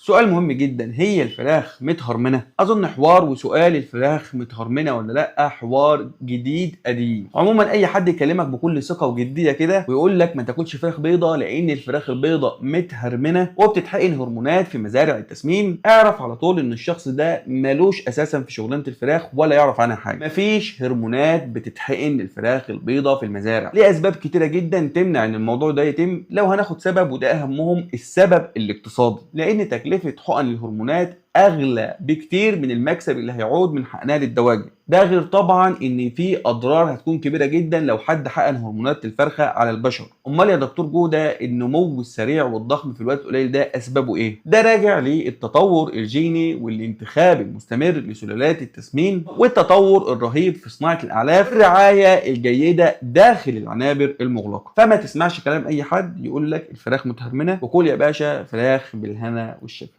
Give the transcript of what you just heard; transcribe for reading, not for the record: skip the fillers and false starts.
سؤال مهم جدا، هي الفراخ متهرمنه؟ اظن حوار وسؤال الفراخ متهرمنه ولا لا حوار جديد قديم. عموما اي حد يكلمك بكل ثقة وجديه كده ويقول لك ما تاكلش فراخ بيضة لان الفراخ البيضة متهرمنه وبتتحقن هرمونات في مزارع التسمين، اعرف على طول ان الشخص ده مالوش اساسا في شغلانة الفراخ ولا يعرف عنها حاجة. مفيش هرمونات بتتحقن للفراخ البيضة في المزارع لاسباب كتيرة جدا تمنع ان الموضوع ده يتم. لو هناخد سبب وده اهمهم، السبب الاقتصادي، لان تكلفة حقن الهرمونات اغلى بكتير من المكسب اللي هيعود من حقنها للدواجن. ده غير طبعا ان في اضرار هتكون كبيرة جدا لو حد حقن هرمونات الفرخه على البشر. امال يا دكتور جوده النمو السريع والضخم في الوقت القليل ده اسبابه ايه؟ ده راجع للتطور الجيني والانتخاب المستمر لسلالات التسمين والتطور الرهيب في صناعة الاعلاف والرعاية الجيدة داخل العنابر المغلقة. فما تسمعش كلام اي حد يقول لك الفراخ متهرمنه، وكل يا باشا فراخ بالهنا والشفا.